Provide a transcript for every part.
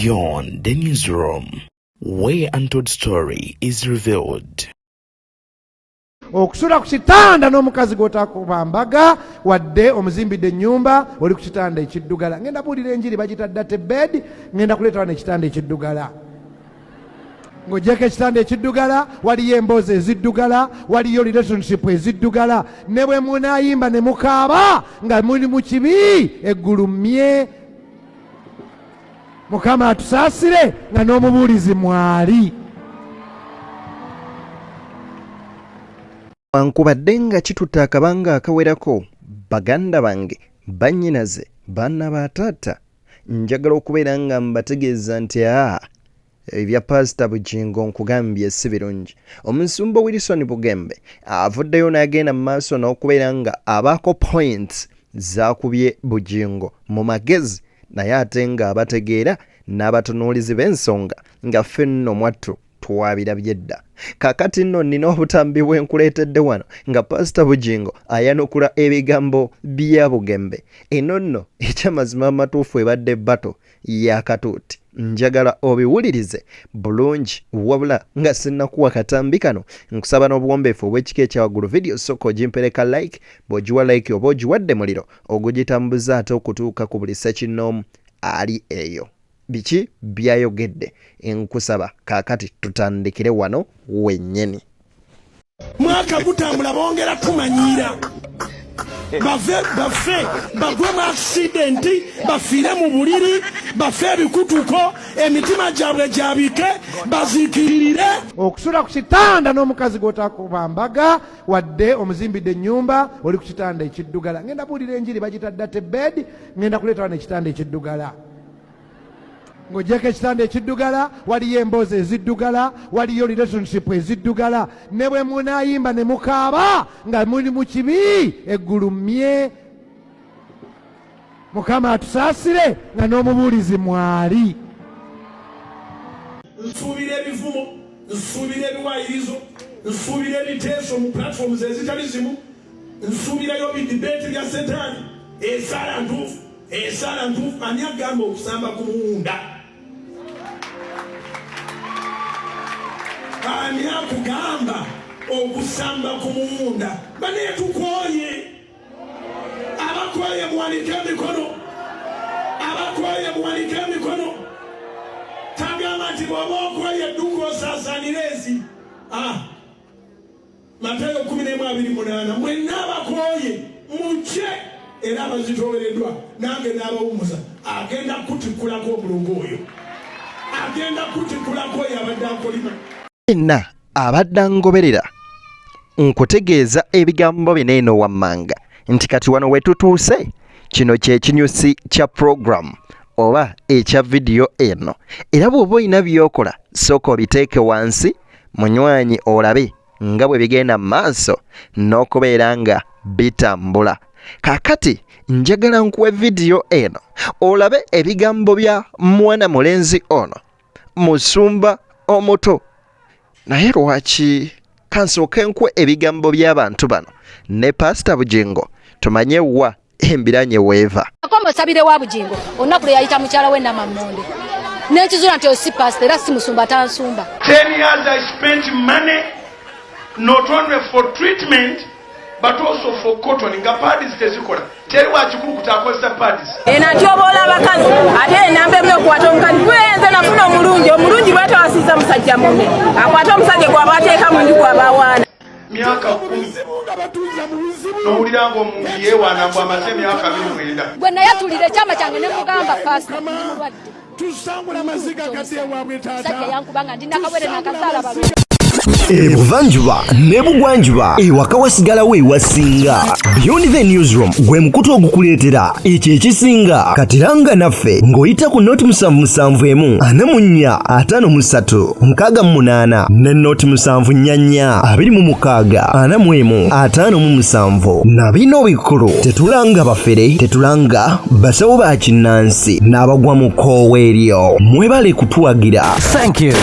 Beyond the Newsroom, where untold story is revealed. Okusula ku kitanda n'omukazi gw'otakuba mbaga, wadde omuzimbidde ennyumba, oli ku kitanda ekiddugala. Ngenda buulira enjiri bagita dirty bed. Ngenda kuleeta wano ekitanda ekiddugala. Ng'ogyeko ekitanda ekiddugala, waliyo emboozi eziddugala, waliyo relationship eziddugala. Ne bwe munaayimba ne mukaaba nga muli mu kibi, eggulu mmye. Mukama atusaasire nga n'omubuulizi mwali. Wankubadde nga kitutte akabanga akawerako, baganda bange, bannyinaze, baana ba taata, njagala okubeera nga mbategeeza nti aa ebya Paasita Bugingo nkugambye si birungi. Omusumba Wilson Bugembe avuddeyo n'agenda mu maaso n'okubeera nga abaako points z'akubye Bugingo mu magezi naye ate ng'abategeera n'abatunuulizi b'ensonga nga ffe nno mwattu twabirabye dda. Kaakati nno nnina obutambi bwe nkuleetedde wano nga Paasita Bugingo ayanukula ebigambo bya Bugembe. Eno nno ekyamazima amatuufu ebadde battle ya katuuti. Njagala obiwulirize bulungi, wabula nga sinnakuwa katambi kano nkusaba n'obuwombeefu obw'ekika ekya waggulu vidiyo sooka ogimpereka like. Bw'ogiwa like oba ogiwadde muliro ogugitambuza ate okutuuka ku buli ssekinnoomu ali eyo. Biki by'ayogedde? Nkusaba kaakati tutandikire wano wennyini. Mwaka gutambula bongera tumanyiira, bave bafe bagwe mu akisidenti, bafiire mu buliri, bafe ebikutuko, emitima gyabwe gyabike, bazikiririre. Okusula ku kitanda n'omukazi gw'otakuba mbaga, wadde omuzimbidde ennyumba, oli ku kitanda ekiddugala. Ngenda buulira enjiri bagita dirty bed. Ngenda kuleeta wano ekitanda ekiddugala. Ng'ogyeko ekitanda ekiddugala, waliyo emboozi eziddugala, waliyo relationship eziddugala. Ne bwe munaayimba ne mukaaba nga muli mu kibi, eggulu mmye. Mukama atusaasire nga n'omubuulizi mwali. Nsuubira ebivumo, nsuubira ebiwaayirizo, nsuubira ebiteeso mu platforms ezitali zimu, nsuubirayo bidibeeti bya setaani. Esaala ntuufu, esaala ntuufu. Ani agamba okusamba ku muwunda? Ani akugamba okusamba ku muwunda? Bane tukooye. Abakooye muwanike emikono, abakooye muwanike emikono. Tagamba nti bw'oba okooye edduka osaasaanire ensi. Matayo 11:28, mwenna abakooye mujje era abazitoowereddwa, nange n'abawummuza. Agenda kutikkulako omulongo oyo, agenda kutikkulako oyo abadde akolima. Yenna abadde angoberera nkutegeeza ebigambo bino eno wammanga nti kati wano we tutuuse, kino kye kinyusi kya program oba ekya vidiyo eno, era bw'oba olina by'okola sooka obiteeke wansi munywanyi olabe nga bwe bigenda mu maaso n'okubeera nga bitambula. Kaakati njagala nkuwe vidiyo eno olabe ebigambo bya mwana mulenzi ono musumba omuto. Naye lwaki kansooke nkuwe ebigambo by'abantu bano ne Paasita Bugingo tumanye wa embiranye weeva. Akoma osabire wa Bugingo olunaku lwe yayita mukyala we Namammonde n'ekizuula nti oyo si paasita era si musumba tansumba. 10 years I spent money not only for treatment but also for cotton nga pads tezikola, teri wakikulukuta akozesa pads. Eno atyoboola abakazi, ate enamba emu okukwata omukazi gwenze nafuna omulungi, omulungi bwatawasiza musajja munne, akwata omusajja gwaba ateeka mu nju gwaba awaana. Myaka 10 nowulira nga omuntu yeewaana mbu amaze emyaka 29. Gwe nayatulira ekyama kyange ne mugamba paasita ndi mulwadde. Tusangula amaziga gadde ewaabwe taata. Musajja yankuba nga ndi nakawere nakazaala balungi. Ebuvanjuba n'ebugwanjuba ewaka wasigalawo ewasinga. Beyond the Newsroom gwe mukutu ogukuleetera ekyo ekisinga. Kati langa naffe ng'oyita ku noti musanvu musanvu emu ana mu nnya ataano mu ssatu nkaaga mu munaana ne noti musanvu nnya nnya abiri mu mukaaga ana mu emu ataano mu musanvu. Na bino bikulu, tetulanga bafere, tetulanga basawo ba kinnansi n'abagwa mu kkoowa eryo. Mwebale kutuwagira. Thank you.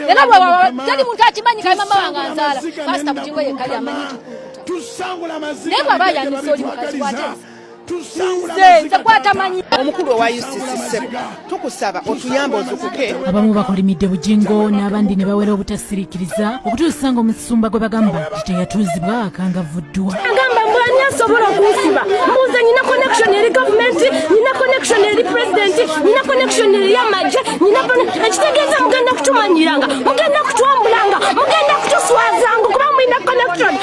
Era bwe teri muntu akimanyi kale mama wange anzaala Pasita Bugingo yekka yamanyi nti Tusangula amaziga naye bw'aba gadde ayandise oli mukazi babitwagaliza. w'ate. Nze nze kwatamanyi. Omukulu owa UCC ssebo, tukusaba otuyambe ozukuke. Abamu bakolimidde Bugingo n'abandi ne bawera obutasiriikiriza okutuusa ng'omusumba gwe bagamba nti teyatuuzibwa akangavvuddwa. Agamba mbu ani asobola okunsiba, mbuuza nyina connection eri gavumenti, nyina connection eri pulezidenti, nyina connection eri amagye, nyina ekitegeeza mugenda kutumanyiranga, mugenda kutwambulanga, mugenda kutuswazanga okuba mulina connection.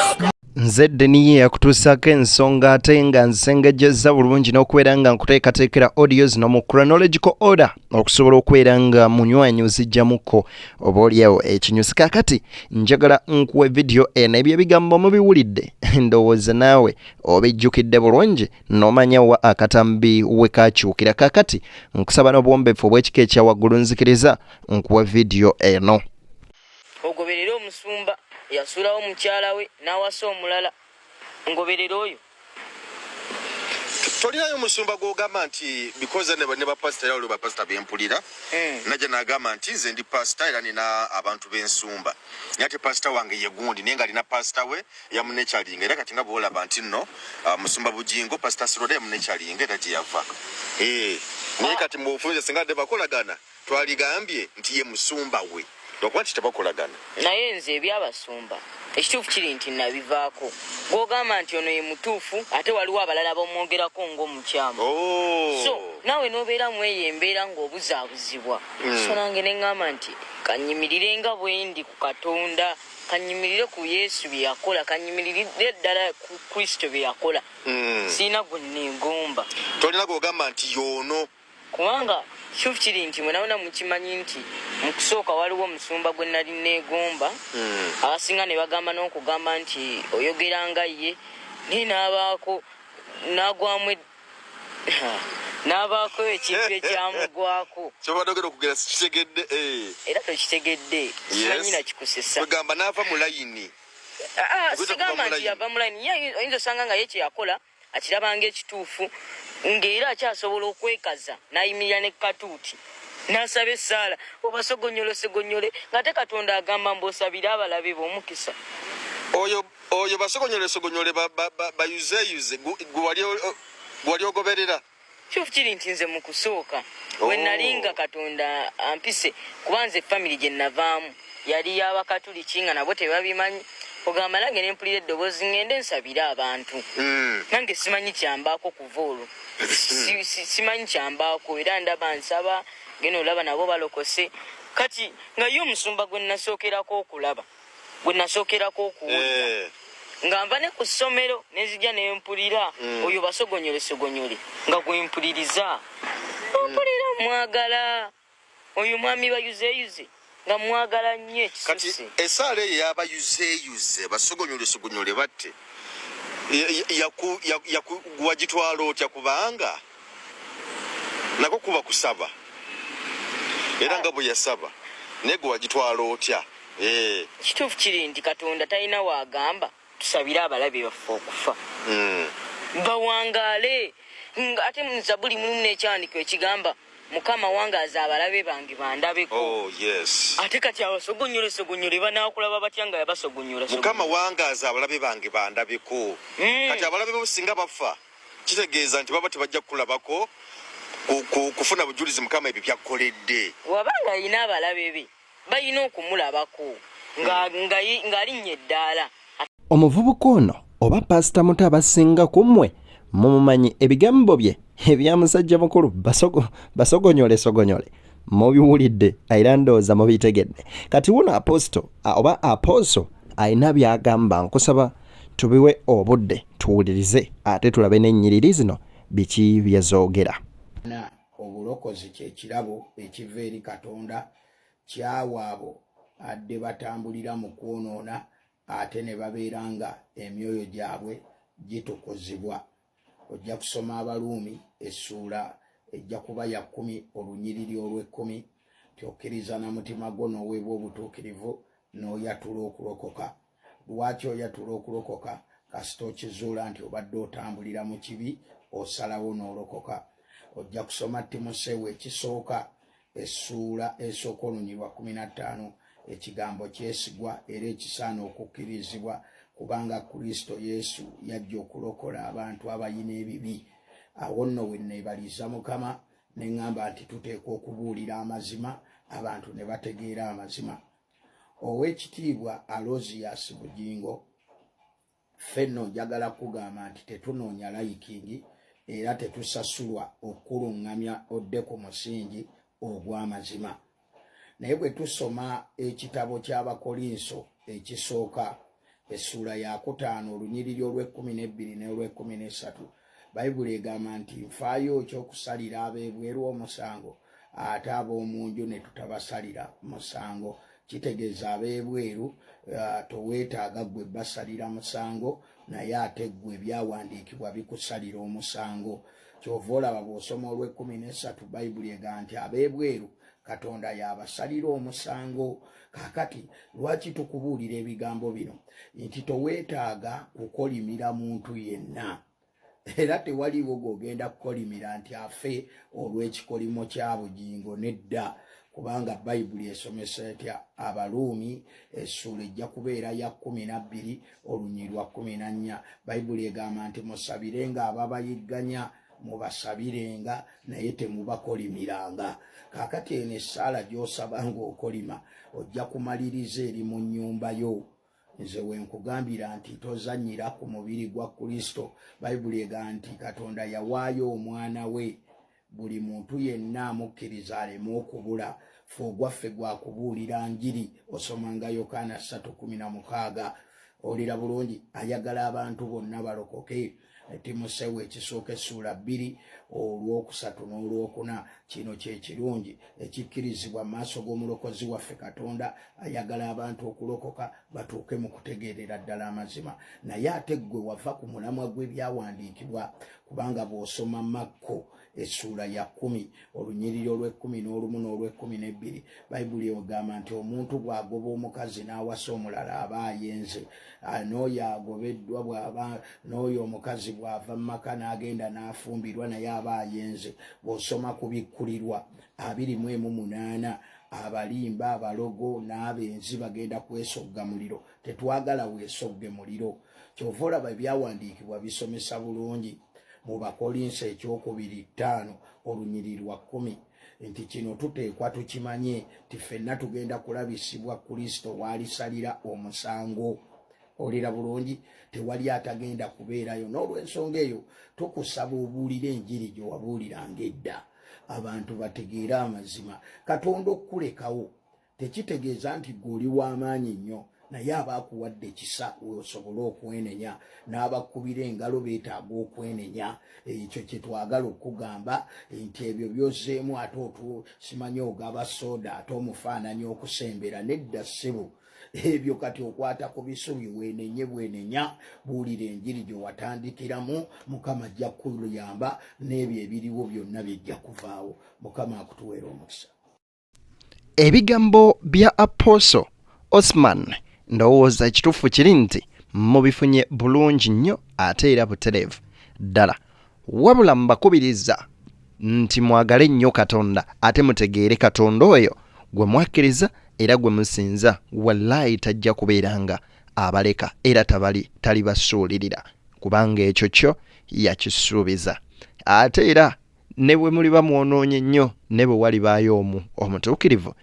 Nze Deniye yakutuusaako ensonga ate nga nsengejjezza bulungi n'okubeera nga nkuteekateekera audio zino mu chronological order okusobola okubeera nga munywanyi ozijjamuko oba olyawo ekinyusi. Kaakati njagala nkuwe vidiyo eno, ebyo ebigambo mubiwulidde, ndowooza naawe obijjukidde bulungi n'omanya wa akatambi we kakyukira. Kaakati nkusaba n'obuwombeefu obw'ekika ekya waggulu, nzikiriza nkuwe vidiyo eno. Ogoberere omusumba eyasuulawo mukyala we n'awasa omulala. Ngoberere oyo. Tolinayo musumba gwogamba nti because ne bapasita era waliwo bapasita bempulira najja nagamba nti nze ndi pasita era nina abantu b'ensumba, naye ate pasita wange ye gundi, naye nga alina pasita we yamunekyalinga. Era kati nga bwolaba nti nno musumba Bugingo pasita Siroda yamunekyalinga era gye yava. Naye kati mubufunze singa adde bakolagana twaligambye nti ye musumba we, lwakuba nti tebakolagana. Naye nze ebyabasumba ekituufu kiri nti nabivaako. Gwogamba nti ono ye mutuufu ate waliwo abalala bamwogerako ng'omukyamu. So naawe n'obeera mu eyo embeera ng'obuzaabuzibwa. So nange ne ŋŋamba nti kanyimirire nga bwe ndi ku Katonda, kanyimirire ku Yesu bye yakola, kanyimirire ddala ku Kristo bye yakola. Sirina gwe neegomba. Tolina gw'ogamba nti y'ono. Kubanga kituufu kiri nti mwenawena mukimanyi nti mu kusooka waliwo omusumba gwe nali neegomba, abasinga ne bagamba n'okugamba nti oyogera nga ye, naye n'abaako n'agwamu n'abaako ekintu ekyamugwako. Kyobadde ogenda okugera sikitegedde. Era tokitegedde, simanyi nakikusesa. Kwegamba n'ava mu layini. Sigamba nti yava mu layini, ye oyinza osanga nga ye kye yakola akiraba ng'ekituufu, ng'era akyasobola okwekaza n'ayimirira ne katuuti n'asaba essaala obasogonyole osegonyole, ng'ate Katonda agamba mbu osabire abalabe bo omukisa. Oyo oyo basogonyole sogonyole bayuzeyuze gwe wali ogoberera. Kituufu kiri nti nze mu kusooka we nali nga Katonda ampise, kuba nze famire gye navaamu yali y'Abakatuliki nga nabo tebabimanyi, ogamba nange ne mpulira eddoboozi ŋŋende nsabire abantu. Nange simanyi kyambaako kuva olwo, simanyi kyambaako, era ndaba nsaba genda olaba nabo balokose. Kati nga ye omusumba gwe nasookerako okulaba, gwe nasookerako okuwulira nga nva ne ku ssomero ne nzija ne mpulira oyo basogonyole sogonyole nga gwe mpuliriza, mpulira mwagala oyo mwami bayuzeyuze nga mwagala nnyo Kati ekisusse. Essaala eyo yabayuzeyuze basogonyole sogonyole batte wagitwala otya? Kubanga nako kuba kusaba era nga bwe yasaba, naye gwe wagitwala otya? Kituufu kiri nti Katonda talina waagamba tusabire abalabe baffe okufa, bawangaale. Nga ate mu Zabuli mulimu n'ekyawandiiko ekigamba Mukama wangaaza abalabe bange bandabeko. Oh, yes. Ate kati abasogonyole sogonyole banaakulaba batya nga yabasogonyola? Mukama wangaaza abalabe bange bandabeko. Kati abalabe bo singa bafa kitegeeza nti baba tebajja kukulabako kufuna bujulizi Mukama ebyo byakkoledde. Wabanga alina abalabe be balina okumulabako ng'alinnya eddaala. Omuvubuka ono oba Pasita Muto abasinga ku mmwe mumumanyi, ebigambo bye ebya musajja mukulu basogonyole sogonyole mubiwulidde era ndowooza mubitegedde. Kati wuno aposito oba aposo alina by'agamba, nkusaba tubiwe obudde tuwulirize ate tulabe n'ennyiriri zino biki bye zoogera. Na obulokozi kye kirabo ekiva eri Katonda, kyawa abo adde batambulira mu kwonoona ate ne babeera nga emyoyo gyabwe gitukuzibwa. Ojja kusoma Abaruumi essuula ejja kuba ya 10 olunyiriri olw'ekkumi nti okkiriza na mutima gwo n'oweebwa obutuukirivu n'oyatula okulokoka. Lwaki oyatula okulokoka? Kasita okizuula nti obadde otambulira mu kibi, osalawo n'olokoka. Ojja kusoma Timoseewo ekisooka essuula esooka olunyiriri lwa 15, ekigambo kyesigwa era ekisaana okukkirizibwa, kubanga Kristo Yesu yajja okulokola abantu abalina ebibi. Awo nno we neebaliza Mukama ne ŋŋamba nti tuteekwa okubuulira amazima abantu ne bategeera amazima. Ow'ekitiibwa Alozias Bugingo, ffe nno njagala kugamba nti tetunoonya layikingi era tetusasulwa okukuluŋŋamya odde ku musingi ogw'amazima. Naye bwe tusoma ekitabo ky'Abakolinso ekisooka essuula yakutaano olunyiriri olw'ekkumi n'ebbiri n'olw'ekkumi n'essatu, Bayibuli egamba nti nfaayo ki okusalira ab'ebweru omusango ate ab'omu nju ne tutabasalira musango. Kitegeeza ab'ebweru toweetaaga ggwe basalira musango, naye ate ggwe ebyawandiikibwa bikusalira omusango. Kyova olaba bw'osoma olw'ekkumi n'essatu Bayibuli egamba nti ab'ebweru Katonda y'abasalira omusango. Kaakati lwaki tukubuulira ebigambo bino nti toweetaaga kukolimira muntu yenna, era tewaliiwo gw'ogenda kukolimira nti afe olw'ekikolimo kya Bugingo, nedda, kubanga Bayibuli esomesa etya? Abaruumi essuula ejja kubeera ya 12 olunyiriri lwa 14, Bayibuli egamba nti musabirenga ababayigganya, mubasabirenga naye temubakolimiranga. Kaakati eno essaala gy'osaba ng'okolima ojja kumaliriza eri mu nnyumba yo. Nze wenkugambira nti tozannyira ku mubiri gwa Kristo. Bayibuli egamba nti Katonda yawaayo omwana we buli muntu yenna amukkiriza aleme okubula. Ffe ogwaffe gwa kubuulira njiri. Osomanga Yokaana 3:16, owulira bulungi, ayagala abantu bonna balokoke. Timoseewo ekisooka essuula 2 olwokusatu n'olwokuna, kino kye kirungi ekikkirizibwa mu maaso g'omulokozi waffe Katonda. Ayagala abantu okulokoka batuuke mu kutegeerera ddala amazima. Naye ate ggwe wava ku mulamwa gw'ebyawandiikibwa, kubanga bw'osoma Makko essuula ya 10 olunyiriri olw'ekkumi n'olumu n'olw'ekkumi n'ebbiri, Bayibuli egamba nti omuntu bw'agoba omukazi n'awasa omulala aba ayenze, n'oyo agobeddwa bw'aba n'oyo omukazi bw'ava mu maka n'agenda n'afumbirwa naye aba ayenze. Bw'osoma Kubikkulirwa 21:8, abalimba, abalogo n'abenzi bagenda kwesogga muliro. Tetwagala weesogge muliro. Kyova olaba ebyawandiikibwa bisomesa bulungi mu Bakolinso ekyokubiri 5 olunyiriri lwa 10 nti kino tuteekwa tukimanye nti ffenna tugenda kulabisibwa Kristo w'alisalira omusango. Olira bulungi, tewali atagenda kubeerayo. N'olw'ensonga eyo tukusaba obuulire enjiri gye wabuuliranga edda, abantu bategeere amazima. Katonda okukulekawo tekitegeeza nti ggwe oli w'amaanyi nnyo, naye aba akuwadde ekisa osobole okwenenya, n'abakubira engalo beetaaga okwenenya. Ekyo kye twagala okukugamba nti ebyo by'ozzeemu ate otu simanyi ogaba soda ate omufaananya okusembera, nedda ssebo. Ebyo kati okwata ku bisubi, weenenye bwenenya, buulira enjiri gye watandikiramu. Mukama ajja kukuyamba n'ebyo ebiriwo byonna bijja kuvaawo. Mukama akutuweera omukisa. Ebigambo bya Apostle Osman ndowooza ekituufu kiri nti mubifunye bulungi nnyo ate era butereevu ddala. Wabula mbakubiriza nti mwagale nnyo Katonda ate mutegeere Katonda oyo gwe mwakkiriza era gwe musinza, wallaahi tajja kubeera nga abaleka era tabali talibasuulirira kubanga ekyo kyo yakisuubiza. Ate era Ne bwe muliba mwonoonye nnyo, ne bwe walibaayo omu omutuukirivu,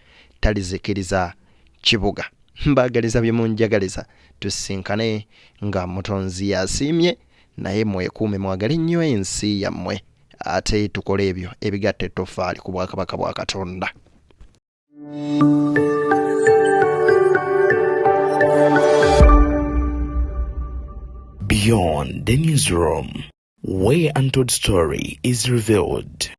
talizikiriza kibuga. Mbaagaliza bye munjagaliza, tusisinkane nga Mutonzi y'asiimye, naye mwekuume mwagale nnyo ensi yammwe, ate tukole ebyo ebigatta ettoffaali ku Bwakabaka bwa Katonda. Beyond the Newsroom, where untold story is revealed.